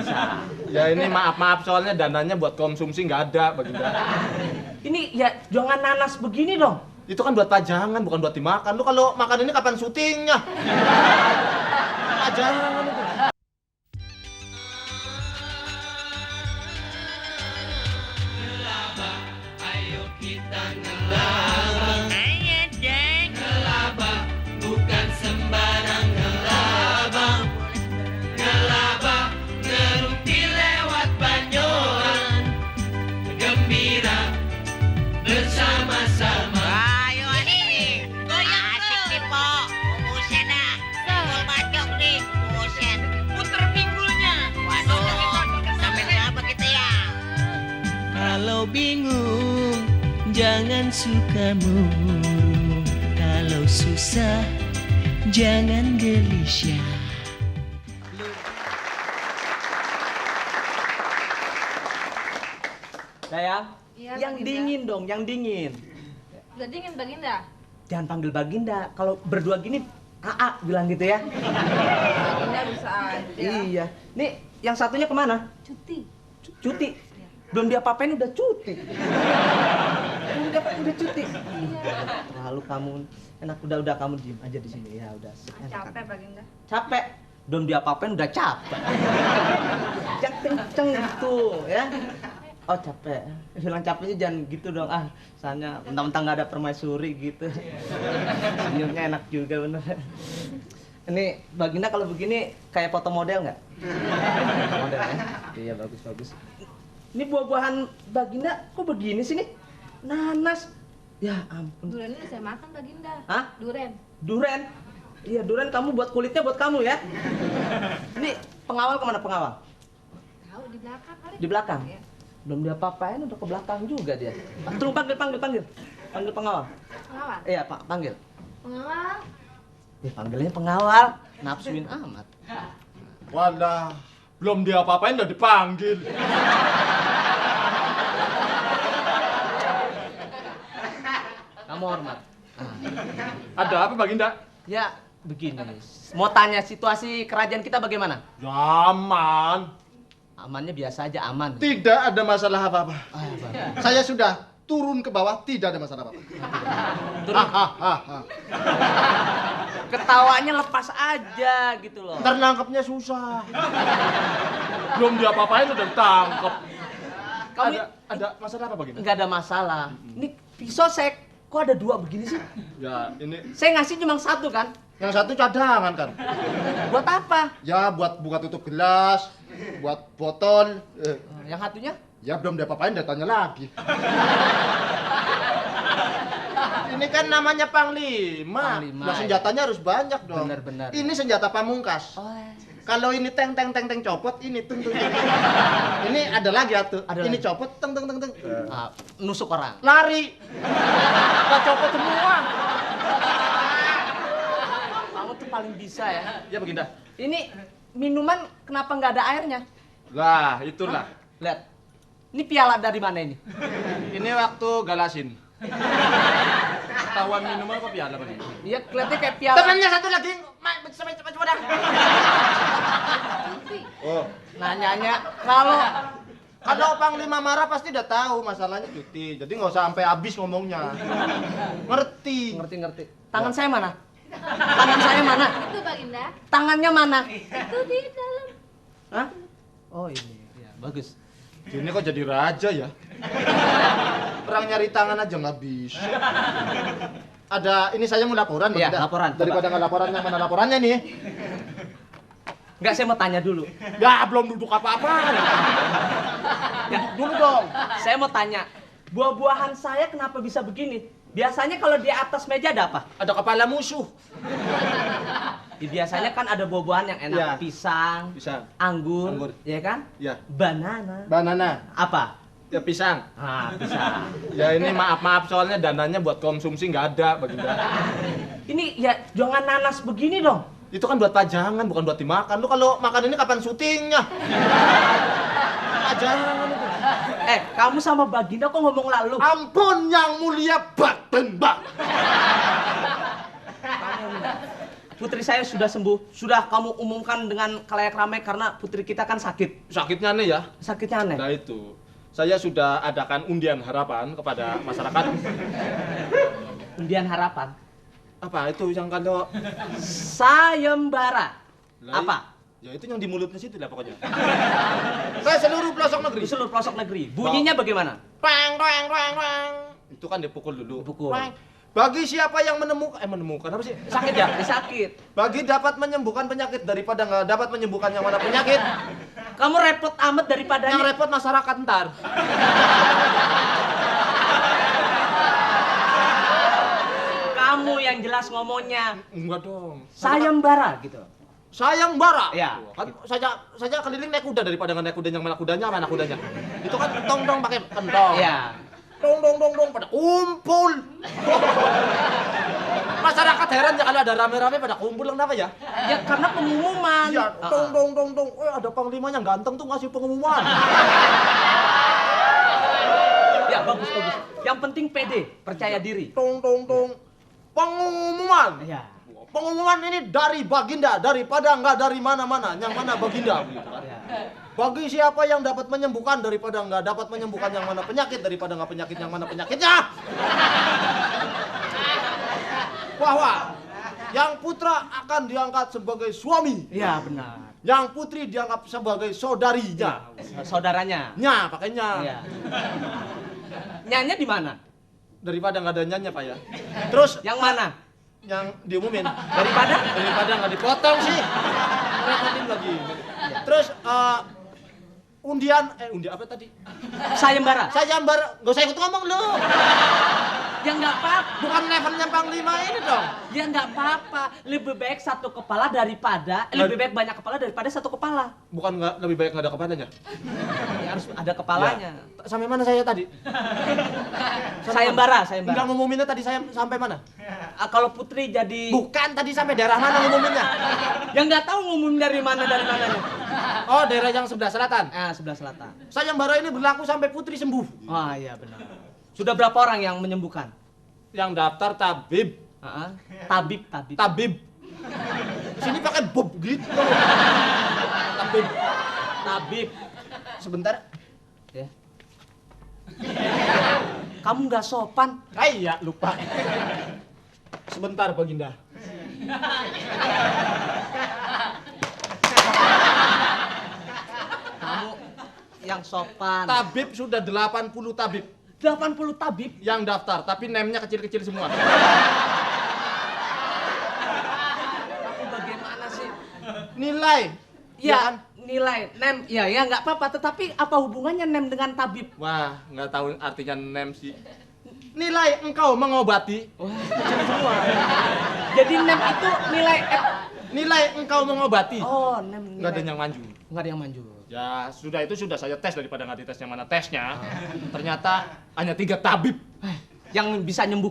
bisa. Ya ini maaf soalnya dananya buat konsumsi nggak ada Baginda. Ini ya jangan nanas begini dong. Itu kan buat pajangan bukan buat dimakan. Lu kalau makan ini kapan syutingnya? Pajangan itu. Kalau bingung, jangan suka murung. Kalau susah, jangan gelisah. Sayang, Iya, yang Baginda. dingin dong, yang dingin. Udah dingin Baginda? Jangan panggil Baginda. Kalau berdua gini, AA bilang gitu ya. Baginda bisa aja. Iya. Nih, yang satunya kemana? Cuti. Cuti. Belum diapa-apain udah cuti. Belum diapa-apain udah cuti. Lalu kamu enak udah kamu diem aja di sini ya udah. Capek Baginda. Capek. Belum diapa-apain udah capek. Jangan kenceng gitu ya. Oh capek. Bilang capeknya jangan gitu dong. Ah, soalnya mentang-mentang nggak ada permaisuri gitu. Senyumnya enak juga bener. Ini Baginda kalau begini kayak foto model nggak? Foto model ya? Iya bagus. Ini buah-buahan Baginda kok begini sih nih? Nanas. Ya ampun. Durian ini saya makan Baginda. Hah? Durian. Duren. Iya duren kamu buat kulitnya buat kamu ya. Ini pengawal kemana pengawal? Tahu di belakang kali. Di belakang. Iya. Belum diapa-apain udah ke belakang juga dia. Tunggu panggil. Panggil pengawal. Pengawal. Iya Pak panggil. Pengawal. Panggilnya pengawal. Nafsuin amat. Walah, belum diapa-apain udah dipanggil. Kamu hormat. Ada apa Baginda? Ya begini. Mau tanya situasi kerajaan kita bagaimana? Aman. Amannya biasa aja aman. Tidak ada masalah apa-apa. Ah, Bang. Saya sudah turun ke bawah, tidak ada masalah apa-apa. Turun. Hahaha. Ketawanya lepas aja gitu loh. Ntar nangkepnya susah. Belum diapa-apain udah ditangkep. Kamu Ada masalah apa Baginda? nggak ada masalah. Ini pisau sek. Kok ada dua begini sih? Ya ini Saya ngasih cuma satu kan? yang satu cadangan kan. Buat apa? Ya buat buka tutup gelas, buat botol. Yang satunya? Ya belum diapa-apain udah tanya lagi. Ini kan namanya panglima. Panglima, Nah, senjatanya harus banyak dong. Benar. Ini senjata pamungkas. Oh, Kalau ini teng copot, ini tung. Ini ada lagi atuh. Ada Ini lagi. copot teng. nusuk orang. Lari. Gak copot semua. Kamu tuh paling bisa ya. Ya Baginda. Ini minuman kenapa nggak ada airnya? Lah, itulah. Lihat. Ini piala dari mana ini? Ini waktu galasin. Ketahuan minuman kok piala Baginda? Iya, kelihatannya kayak piala. Temannya satu lagi. Coba dah. Oh. Nanyanya Kalau panglima marah pasti udah tahu masalahnya cuti. Jadi nggak usah sampai habis ngomongnya. Ngerti. ngerti. Tangan saya mana? Tangan saya mana? Itu Baginda. Tangannya mana? Itu di dalam. Hah? Oh ini. Ya, bagus. Ini kok jadi raja ya? Orang nyari tangan aja nggak bisa. Ada, ini saya mau laporan. Iya, Baginda. laporan. Daripada nggak laporan, yang mana laporannya nih? Enggak, saya mau tanya dulu. Ya, belum duduk apa-apa. Ya, dulu dong. Saya mau tanya. Buah-buahan saya kenapa bisa begini? Biasanya kalau di atas meja ada apa? Ada kepala musuh. Biasanya kan ada buah-buahan yang enak. Ya. Pisang, Anggur. anggur, ya kan? Ya. Banana. Banana. Apa? Ya pisang. Ah, pisang. Ya ini maaf soalnya dananya buat konsumsi nggak ada Baginda. Ini ya jangan nanas begini dong. Itu kan buat pajangan bukan buat dimakan. Lu kalau makan ini kapan syutingnya? Pajangan itu. Kamu sama Baginda kok ngomong lalu? Ampun yang mulia Baginda. putri saya sudah sembuh. Sudah kamu umumkan dengan khalayak ramai karena putri kita kan sakit. Sakitnya aneh ya. Sakitnya aneh. Nah itu, saya sudah adakan undian harapan kepada masyarakat. Undian harapan. Apa itu yang kalau Sayembara. Lah, Apa? Ya itu yang di mulutnya situ lah pokoknya. Saya seluruh pelosok negeri. Di seluruh pelosok negeri. Bunyinya bagaimana? Pang, pang, pang, pang. Itu kan dipukul dulu. Dipukul. Pang. Bagi siapa yang menemukan apa sih? Sakit ya? Sakit. Bagi dapat menyembuhkan penyakit daripada nggak dapat menyembuhkan yang mana penyakit. Kamu repot amat daripada Yang repot masyarakat ntar. kamu yang jelas ngomongnya. Enggak dong. Sayembara gitu. Sayembara. Ya. Kan saja keliling naik kuda daripada nggak naik kudanya, mana kudanya. Itu kan tong dong pakai kentong. Iya. Dong pada kumpul. Masyarakat heran ya kalau ada rame-rame pada kumpul, kenapa ya? Ya karena pengumuman. Iya, dong. Ada panglimanya ganteng tuh ngasih pengumuman. Ya bagus. Yang penting pede, percaya diri. Dong. Pengumuman. Iya. Pengumuman ini dari Baginda, daripada nggak dari mana-mana, yang mana Baginda gitu kan. Ya. Bagi siapa yang dapat menyembuhkan daripada nggak dapat menyembuhkan yang mana penyakit, daripada nggak penyakit yang mana penyakitnya. Bahwa yang putra akan diangkat sebagai suami, Iya benar. yang putri dianggap sebagai saudarinya. Saudaranya. Nya, pakainya. Iya. Nyanya di mana? Daripada nggak ada nyanya pak ya. Terus Yang mana? yang diumumin. Daripada? Daripada nggak dipotong sih. Repotin lagi. Terus undian apa tadi? Sayembara. Sayembara, nggak usah ikut ngomong lu. Ya nggak apa-apa. Bukan levelnya panglima ini dong. Ya nggak apa-apa. Lebih baik satu kepala daripada lebih baik banyak kepala daripada satu kepala. Bukan nggak lebih baik nggak ada kepalanya. Ya, harus ada kepalanya. Ya. Sampai mana saya tadi? Sayembara. Enggak ngumuminnya tadi saya sampai mana? Kalau putri jadi. Bukan tadi sampai daerah mana ngumuminnya? Yang nggak tahu ngumumin dari mananya. Oh daerah yang sebelah selatan. Sebelah selatan. Sayembara ini berlaku sampai putri sembuh. Wah iya benar. Sudah berapa orang yang menyembuhkan? Yang daftar tabib. Tabib. Sini pakai bob gitu. Tabib. Sebentar. Ya. Kamu nggak sopan. Iya, lupa. Sebentar, Baginda. Kamu yang sopan. Tabib sudah 80 tabib 80 tabib. yang daftar, tapi name-nya kecil-kecil semua. Kamu bagaimana sih? Nilai. Ya, kan? nilai nem. Ya nggak apa-apa. Tetapi apa hubungannya nem dengan tabib? Wah, nggak tahu artinya name sih. Nilai engkau mengobati. Wah, kecil semua. Jadi nem itu nilai Nilai engkau mengobati. Oh, nem. Nggak ada yang maju. Nggak ada yang maju. Ya, sudah sudah saya tes daripada nggak dites yang mana tesnya. Ternyata hanya 3 tabib. Yang bisa nyembuh